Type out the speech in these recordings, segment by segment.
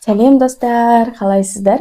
Сәлем, достар! Қалайсыздар?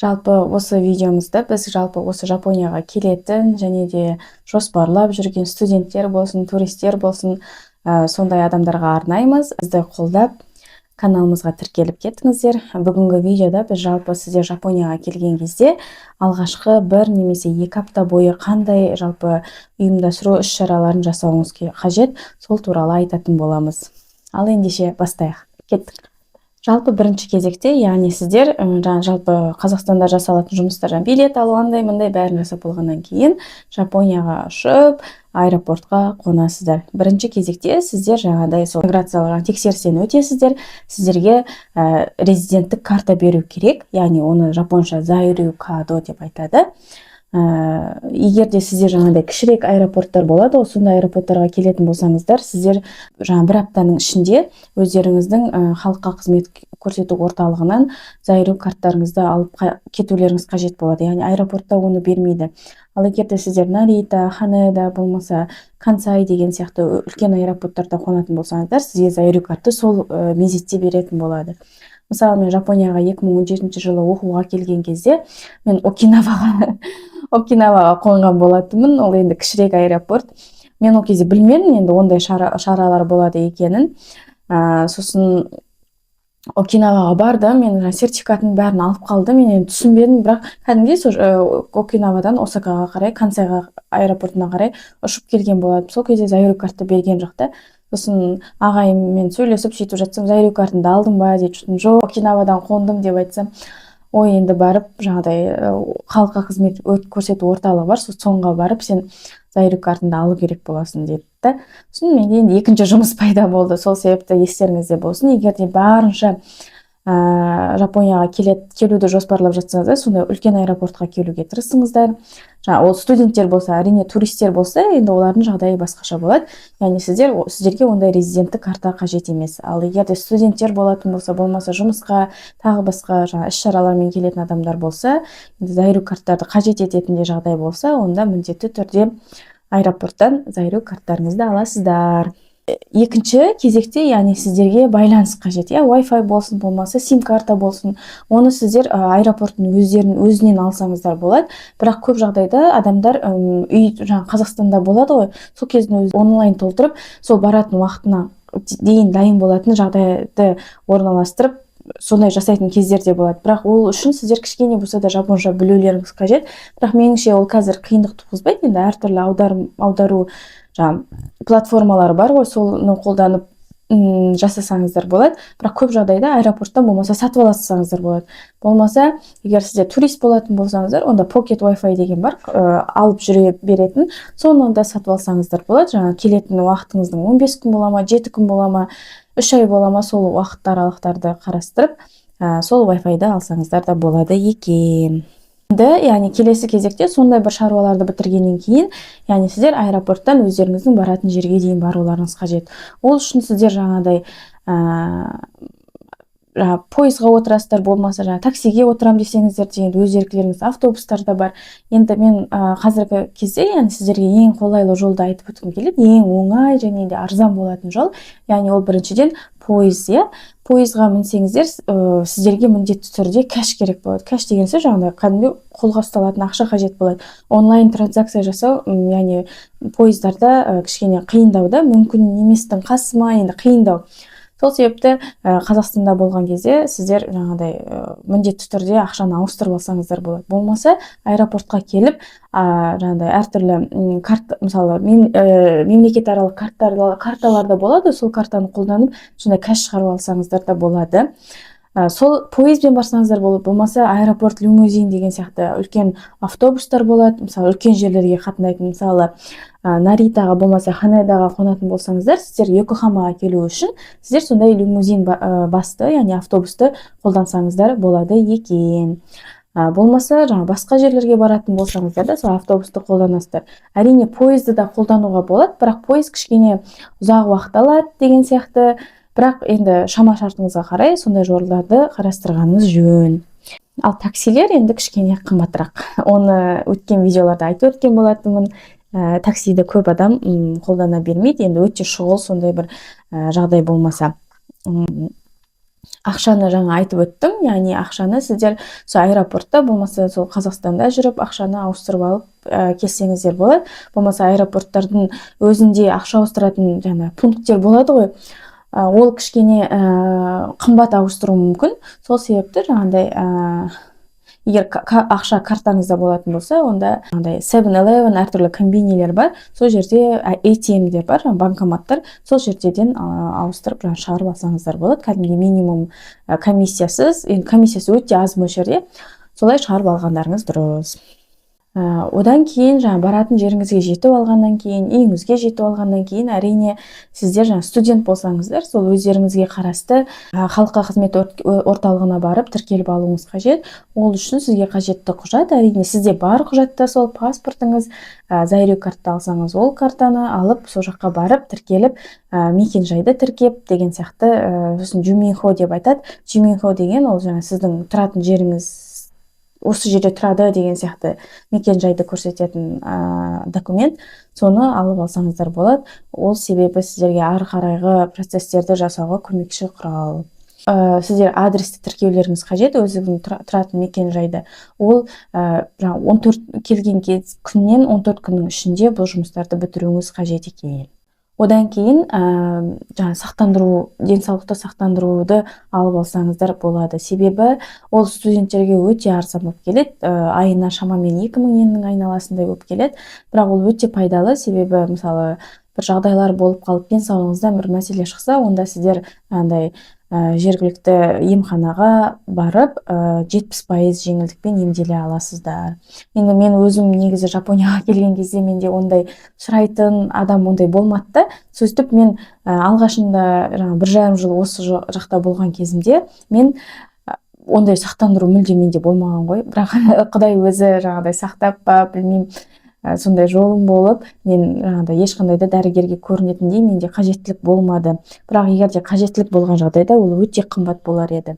Жалпы, осы видеомызды біз жалпы осы Жапонияға келетін және де жоспарлап жүрген студенттер болсын, туристер болсын, сондай адамдарға арнаймыз. Бізді қолдап, каналымызға тіркеліп кетіңіздер. Бүгінгі видеода біз жалпы сіздер Жапонияға келген кезде алғашқы 1 немесе 2 апта бойы қандай жалпы ұйымдастыру іс шараларын жасауыңыз қажет, сол туралы айтатын боламыз. Ал ендеше бастайық, кеттік. Жалпы, бірінші кезекте, яғни сіздер жаңа жалпы Қазақстанда жасалатын жұмыстар, жаңа билет алу, андай мындай бәрін жасап болғаннан кейін Жапонияға ұшып, аэропортқа қонасыздар. Бірінші кезекте сіздер жаңағыдай сол миграциялық тексерістен өтесіздер. Сіздерге резиденттік карта беру керек, яғни оны жапонша зайрю кадо деп айтады. Егер де сіздер жаңағыдай кішірек аэропорттар болады ғой, сондай аэропорттарға келетін болсаңыздар, сіздер жаңа бір аптаның ішінде өздеріңіздің халыққа қызмет көрсету орталығынан зайрю карттарыңызды алып кетулеріңіз қажет болады, яғни аэропортта оны бермейді. Ал егер де сіздер Нарита, Ханеда, болмаса Кансай деген сияқты үлкен аэропорттарда қонатын болсаңыздар, сізге зайрю картты сол мезетте беретін болады. Мысалы, мен Жапонияға 2017 жылы оқуға келген кезде мен Окинаваға қонған болатынмын. Ол енді кішірек аэропорт. Мен ол кезде білмедім енді ондай шаралар болады екенін. Сосын Окинаваға бардым, мен жаңа сертификаттың бәрін алып қалдым. Мен енді түсінбедім, бірақ кәдімгідей сол Окинавадан Осакаға қарай, Кансайға аэропортына қарай ұшып келген болатынмын. Сол кезде зайрю картты берген жоқ та. Сосын ағайыммен сөйлесіп, сөйтіп жатсам, «Зайрю картыңды алдың ба?» дейді. «Жоқ, Окинавадан қондым», – деп айтсам, «Ой, енді барып жаңағыдай халыққа қызмет көрсету орталығы бар, сол ЦОНға барып сен зайрю картыңды алу керек боласың», – деді да. Сосын менде енді екінші жұмыс пайда болды. Сол себепті естеріңізде болсын, егер де барынша Жапонияға келуді жоспарлап жатсаңыздар, сондай үлкен аэропортқа келуге тырысыңыздар. Жаңа ол студенттер болса, әрине, туристер болса, енді олардың жағдайы басқаша болады, яғни сіздерге ондай резиденттік карта қажет емес. Ал егер де студенттер болатын болса, болмаса жұмысқа, тағы басқа жаңа іс шаралармен келетін адамдар болса, енді зайрю карттарды қажет ететін де жағдай болса, онда міндетті түрде аэропорттан зайрю карттарыңызды аласыздар. Екінші кезекте, яғни сіздерге байланыс қажет, иә, Wi-Fi болсын, болмаса сим карта болсын. Оны сіздер аэропорттың өзінен алсаңыздар болады. Бірақ көп жағдайда адамдар үй, жаңа Қазақстанда болады ғой, сол кездің өзі онлайн толтырып, сол баратын уақытына дейін дайын болатын жағдайды орналастырып, сондай жасайтын кездер де болады. Бірақ ол үшін сіздер кішкене болса да жапонша білулеріңіз қажет. Бірақ меніңше, ол қазір қиындық туғызбайды. Енді әртүрлі аудару жаңа платформалары бар ғой, соны қолданып жасасаңыздар болады. Бірақ көп жағдайда аэропорттан болмаса сатып алсаңыздар болады. Болмаса, егер сіздер турист болатын болсаңыздар, онда Pocket Wi-Fi деген бар, алып жүре беретін, соны да сатып алсаңыздар болады. Жаңа келетін уақытыңыздың 15 күн бола ма, 7 күн бола ма, 3 ай бола ма, сол уақыт аралықтарды қарастырып, сол Wi-Fi-ды алсаңыздар да болады екен. Енді, яғни келесі кезекте сондай бір шаруаларды бітіргеннен кейін, яғни сіздер аэропорттан өздеріңіздің баратын жерге дейін баруларыңыз қажет. Ол үшін сіздер жаңағыдай жаңа пойызға отырасыздар, болмаса жаңа таксиге отырамын десеңіздер де, енді өз еркілеріңіз, автобустар да бар. Енді мен қазіргі кезде, яғни сіздерге ең қолайлы жолды айтып өткім келеді, ең оңай және де арзан болатын жол. Яғни ол біріншіден пойыз, иә. Пойызға мінсеңіздер, сіздерге міндетті түрде кэш керек болады. Кэш деген сөз жаңағыдай кәдімгі қолға ұсталатын ақша қажет болады. Онлайн транзакция жасау, яғни пойыздарда кішкене қиындау да, мүмкін еместің қасы ма, енді қиындау. Сол себепті Қазақстанда болған кезде сіздер жаңағыдай міндетті түрде ақшаны ауыстырып алсаңыздар болады. Болмаса аэропортқа келіп, жаңағыдай әртүрлі карта, мысалы, мемлекетаралық карталар да болады, сол картаны қолданып, сондай кэш шығарып алсаңыздар да болады. Сол пойызбен барсаңыздар болады, болмаса аэропорт лимузин деген сияқты үлкен автобустар болады. Мысалы, үлкен жерлерге қатынайтын, мысалы, Наритаға, болмаса Ханедаға қонатын болсаңыздар, сіздер Йокохамаға келу үшін сіздер сондай лимузин басты, яғни автобусты қолдансаңыздар болады екен. Болмаса жаңа басқа жерлерге баратын болсаңыздар да, сол автобусты қолданасыздар. Әрине, пойызды да қолдануға болады, бірақ пойыз кішкене ұзақ уақыт алады деген сияқты. Бірақ енді шама шартыңызға қарай сондай жолдарды қарастырғаныңыз жөн. Ал таксилер енді кішкене қымбатырақ, оны өткен видеоларда айтып өткен болатынмын. Таксиді көп адам қолдана бермейді, енді өте шұғыл сондай бір жағдай болмаса. Ақшаны жаңа айтып өттім, яғни ақшаны сіздер сол аэропортта, болмаса сол Қазақстанда жүріп ақшаны ауыстырып алып келсеңіздер болады. Болмаса аэропорттардың өзінде ақша ауыстыратын жаңа пункттер болады ғой, ол кішкене қымбат ауыстыруы мүмкін. Сол себепті жаңағыдай егер ақша картаңызда болатын болса, онда жаңағыдай 7-Eleven, әртүрлі конбинилер бар, сол жерде ATM-дер бар, жаңағы банкоматтар, сол жерден ауыстырып, жаңағы шығарып алсаңыздар болады кәдімгідей минимум комиссиясыз, енді комиссиясы өте аз мөлшерде, солай шығарып алғандарыңыз дұрыс. Одан кейін жаңа баратын жеріңізге жетіп алғаннан кейін, үйіңізге жетіп алғаннан кейін, әрине, сіздер жаңа студент болсаңыздар, сол өздеріңізге қарасты халыққа қызмет орталығына барып тіркеліп алуыңыз қажет. Ол үшін сізге қажетті құжат, әрине, сізде бар құжатта сол паспортыңыз, зайрю картты алсаңыз, ол картаны алып, сол жаққа барып тіркеліп, мекен жайды тіркеп деген сияқты. Сосын жуминхо деп айтады. Жуминхо деген ол жаңа сіздің тұратын жеріңіз, осы жерде тұрады деген сияқты мекен жайды көрсететін документ, соны алып алсаңыздар болады. Ол себебі сіздерге ары қарайғы процесстерді жасауға көмекші құрал. Сіздер адресті тіркеулеріңіз қажет, өзіңіздің тұратын мекен жайды. Ол жаңа 14 келген кез күннен 14 күннің ішінде бұл жұмыстарды бітіруіңіз қажет екен. Одан кейін жаңа сақтандыру, денсаулықты сақтандыруды алып алсаңыздар болады, себебі ол студенттерге өте арзан болып келеді, айына шамамен 2000 йеннің айналасындай болып келеді. Бірақ ол өте пайдалы, себебі, мысалы, бір жағдайлар болып қалып, денсаулығыңызда бір мәселе шықса, онда сіздер андай жергілікті емханаға барып, 70% жеңілдікпен емделе аласыздар. Енді мен өзім негізі Жапонияға келген кезде менде ондай сұрайтын адам ондай болмады да. Сөйтіп мен алғашында жаңа 1,5 жыл осы жақта болған кезімде мен ондай сақтандыру мүлде менде болмаған ғой. Бірақ Құдай өзі жаңағыдай сақтап па, білмеймін, сондай жолым болып, мен жаңағыдай ешқандай да дәрігерге көрінетіндей менде қажеттілік болмады. Бірақ егер де қажеттілік болған жағдайда, ол өте қымбат болар еді.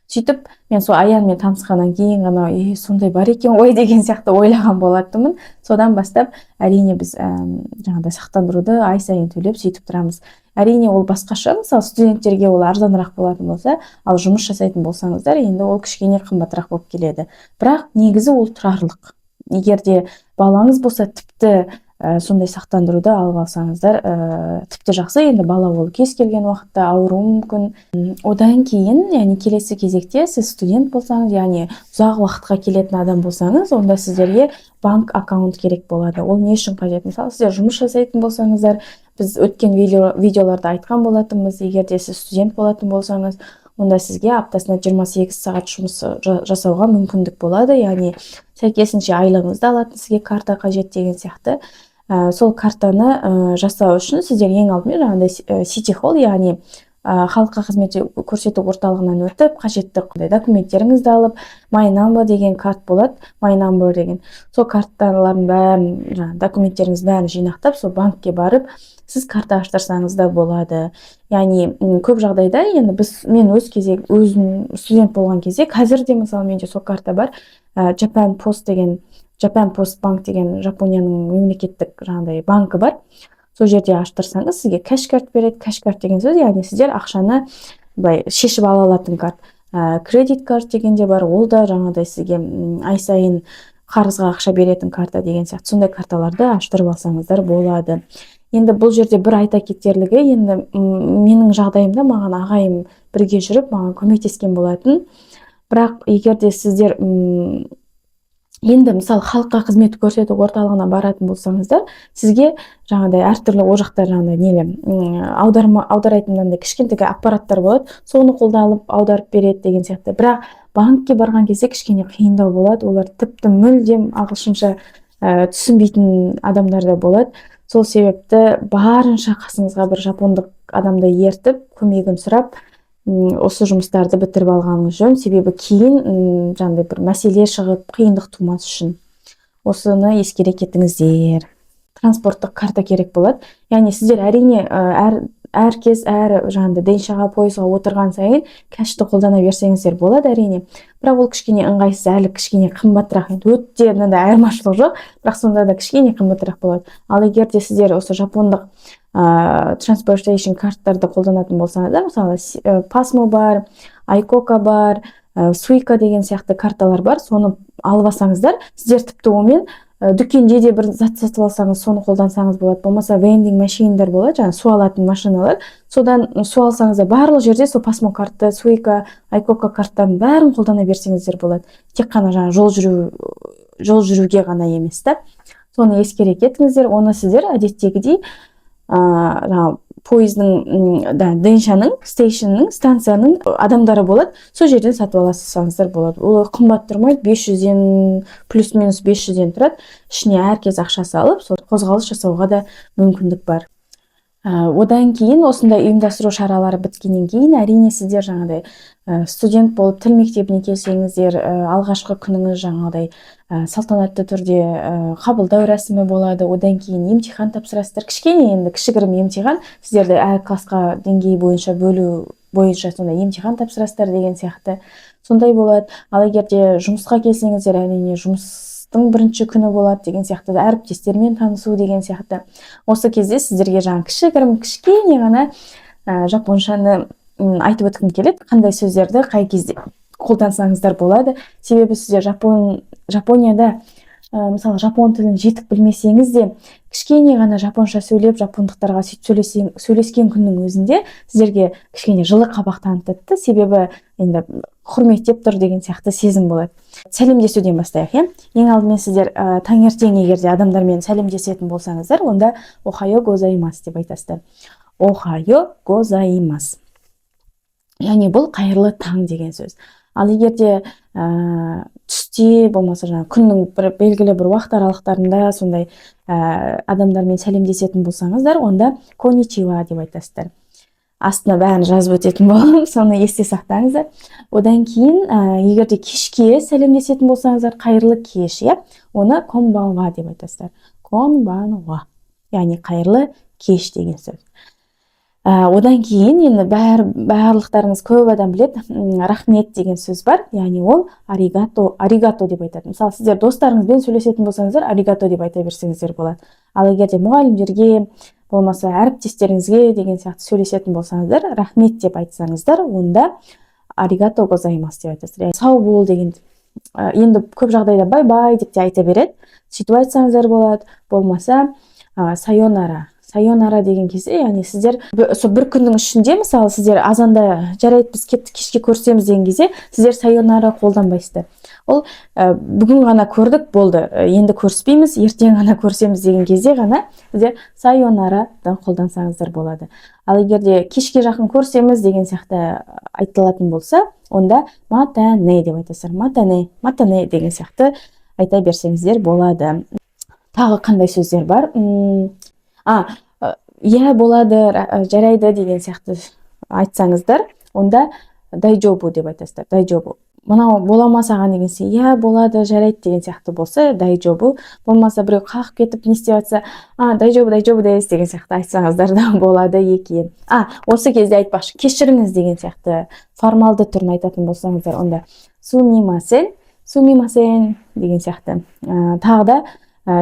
Сөйтіп мен сол Аянмен танысқаннан кейін ғана е, сондай бар екен ғой деген сияқты ойлаған болатынмын. Содан бастап, әрине, біз жаңағыдай сақтандыруды ай сайын төлеп, сөйтіп тұрамыз. Әрине, ол басқаша, мысалы, студенттерге ол арзанырақ болатын болса, ал жұмыс жасайтын болсаңыздар, енді ол кішкене қымбатырақ болып келеді. Бірақ негізі ол тұрарлық. Егер де балаңыз болса, тіпті сондай сақтандыруды алып алсаңыздар, тіпті жақсы. Енді бала ол кез келген уақытта ауыруы мүмкін. Одан кейін, яғни келесі кезекте сіз студент болсаңыз, яғни ұзақ уақытқа келетін адам болсаңыз, онда сіздерге банк аккаунт керек болады. Ол не үшін қажет? Мысалы, сіздер жұмыс жасайтын болсаңыздар, біз өткен видеоларда айтқан болатынбыз, егер де сіз студент болатын болсаңыз, онда сізге аптасына 28 сағат жұмыс жасауға мүмкіндік болады, яғни сәйкесінше айлығыңызды алатын сізге карта қажет деген сияқты. Сол картаны жасау үшін сіздер ең алдымен жаңағыдай City Hall, яғни халыққа қызмет көрсету орталығынан өтіп, қажетті документтеріңізді алып, My Number деген карт болады, My Number деген, сол картталардың бәрін, жаңағы документтеріңіздің бәрін жинақтап, сол банкке барып сіз карта аштырсаңыз да болады. Яғни көп жағдайда енді біз, мен өз кезек өзім студент болған кезде, қазір де, мысалы, менде сол карта бар, Japan Post деген, Japan Post Bank деген Жапонияның мемлекеттік жаңағыдай банкі бар. Сол жерде аштырсаңыз, сізге cash card береді. Cash card деген сөз, яғни сіздер ақшаны былай шешіп ала алатын карт. Credit card деген де бар, ол да жаңағыдай сізге ай сайын қарызға ақша беретін карта деген сияқты. Сондай карталарды аштырып алсаңыздар болады. Енді бұл жерде бір айта кетерлігі, енді менің жағдайымда маған ағайым бірге жүріп, маған көмектескен болатын. Бірақ егер де сіздер енді, мысалы, халыққа қызмет көрсету орталығына баратын болсаңыздар, сізге жаңағыдай әртүрлі ол жақта жаңағыдай нелер, аударма аударайтын мынандай кішкентай аппараттар болады, соны қолданып аударып береді деген сияқты. Бірақ банкке барған кезде кішкене қиындау болады, олар тіпті мүлдем ағылшынша түсінбейтін адамдар да болады. Сол себепті барынша қасыңызға бір жапондық адамды ертіп, көмегін сұрап, осы жұмыстарды бітіріп алғаныңыз жөн, себебі кейін жаңағыдай бір мәселе шығып, қиындық тумас үшін осыны ескере кетіңіздер. Транспорттық карта керек болады, яғни сіздер, әрине, әр Әркез әр жаңағыдай деншаға, пойызға отырған сайын кэшті қолдана берсеңіздер болады, әрине, бірақ ол кішкене ыңғайсыз, әлі кішкене қымбатырақ. Енді өте мынандай айырмашылық жоқ, бірақ сонда да кішкене қымбатырақ болады. Ал егер де сіздер осы жапондық transportation карттарды қолданатын болсаңыздар, мысалы, Пасмо бар, Айкока бар, Суика деген сияқты карталар бар, соны алып алсаңыздар, сіздер тіпті онымен дүкенде де бір зат сатып алсаңыз, соны қолдансаңыз болады. Болмаса vending machine дер болады, жаңағы су алатын машиналар, содан су алсаңыздар, барлық жерде сол Пасмо картты, Суика, Айкока карттарын бәрін қолдана берсеңіздер болады. Тек қана жаңағы жол жүруге ғана емес та. Соны ескере кетіңіздер. Оны сіздер әдеттегідей жаңағы пойыздың да, деншаның, station ның, станцияның адамдары болады, сол жерден сатып ала салсаңыздар болады. Ол қымбат тұрмайды, 500-ден, плюс минус 500-ден тұрады. Ішіне әркез ақша салып, сол қозғалыс жасауға да мүмкіндік бар. Одан кейін, осындай ұйымдастыру шаралары біткеннен кейін, әрине, сіздер жаңағыдай студент болып тіл мектебіне келсеңіздер, алғашқы күніңіз жаңағыдай салтанатты түрде қабылдау рәсімі болады. Одан кейін емтихан тапсырасыздар, кішкене енді кішігірім емтихан, сіздерді әр классқа деңгей бойынша бөлу бойынша сондай емтихан тапсырасыздар деген сияқты, сондай болады. Ал егер де жұмысқа келсеңіздер, әрине, жұмыстың бірінші күні болады деген сияқты, әріптестермен танысу деген сияқты. Осы кезде сіздерге жаңа кішігірім, кішкене ғана жапоншаны айтып өткім келеді, қандай сөздерді қай кезде қолдансаңыздар болады. Себебі сіздер Жапонияда мысалы, жапон тілін жетік білмесеңіз де, кішкене ғана жапонша сөйлеп, жапондықтарға сөйтіп сөйлескен күннің өзінде сіздерге кішкене жылы қабақ танытады да, себебі енді құрметтеп тұр деген сияқты сезім болады. Сәлемдесуден бастайық, иә. Ең алдымен сіздер таңертең егер де адамдармен сәлемдесетін болсаңыздар, онда «Охайо гозаимас» деп айтасыздар. «Охайо гозаимас», яғни бұл «қайырлы таң» деген сөз. Ал егер де түсте, болмаса жаңағы күннің бір белгілі бір уақыт аралықтарында сондай адамдармен сәлемдесетін болсаңыздар, онда «Коничива» деп айтасыздар. Астына бәрін жазып өтетін боламын, соны есте сақтаңыздар. Одан кейін егер де кешке сәлемдесетін болсаңыздар, «қайырлы кеш», иә, оны «Конбанва» деп айтасыздар. «Конбанва», яғни «қайырлы кеш» деген сөз. Одан кейін енді барлықтарыңыз, көп адам біледі, «рахмет» деген сөз бар, яғни ол «аригато», «аригато» деп айтады. Мысалы, сіздер достарыңызбен сөйлесетін болсаңыздар, «аригато» деп айта берсеңіздер болады. Ал егер де мұғалімдерге, болмаса әріптестеріңізге деген сияқты сөйлесетін болсаңыздар, «рахмет» деп айтсаңыздар, онда «Аригато гозаимас» деп айтасыздар, яғни «сау бол» деген. Енді көп жағдайда «бай бай» деп те айта береді, сөйтіп айтсаңыздар болады. Болмаса «сайонара». «Сайонара» деген кезде, яғни сіздер сол бір күннің ішінде, мысалы, сіздер азанда «жарайды, біз кеттік, кешке көрісеміз» деген кезде, сіздер «сайонара» қолданбайсыздар. Ол бүгін ғана көрдік, болды, енді көріспейміз, ертең ғана көрісеміз деген кезде ғана сіздер «сайонараны» қолдансаңыздар болады. Ал егер де кешке жақын көрісеміз деген сияқты айтылатын болса, онда «матане» деп айтасыздар. «Матане», «матане» деген сияқты айта берсеңіздер болады. Тағы қандай сөздер бар? Иә, болады, жарайды деген сияқты айтсаңыздар, онда «дайджобу» деп айтасыздар. «Дайджобу», мынау бола ма саған деген кезде, иә, болады, жарайды деген сияқты болса, «дайджобу». Болмаса біреу қағып кетіп, не істеп жатса, «а, дайджобу, дайджобу дес» деген сияқты айтсаңыздар да болады екен. Осы кезде айтпақшы, «кешіріңіз» деген сияқты формалды түрін айтатын болсаңыздар, онда «сумимасен», «сумимасен» деген сияқты. Тағы да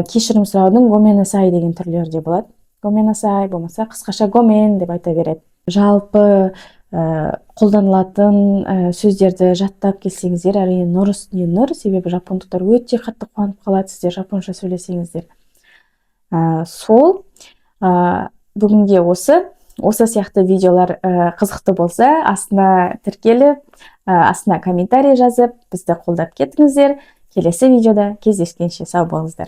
кешірім сұраудың «гоменасай» деген түрлері де болады. «Гоменасай», болмаса қысқаша «гомен» деп айта береді. Жалпы қолданылатын сөздерді жаттап келсеңіздер, әрине, нұр үстіне нұр, себебі жапондықтар өте қатты қуанып қалады, сіздер жапонша сөйлесеңіздер. Сол бүгінге осы сияқты видеолар қызықты болса, астына тіркеліп, астына комментарий жазып, бізді қолдап кетіңіздер. Келесі видеода кездескенше сау болыңыздар.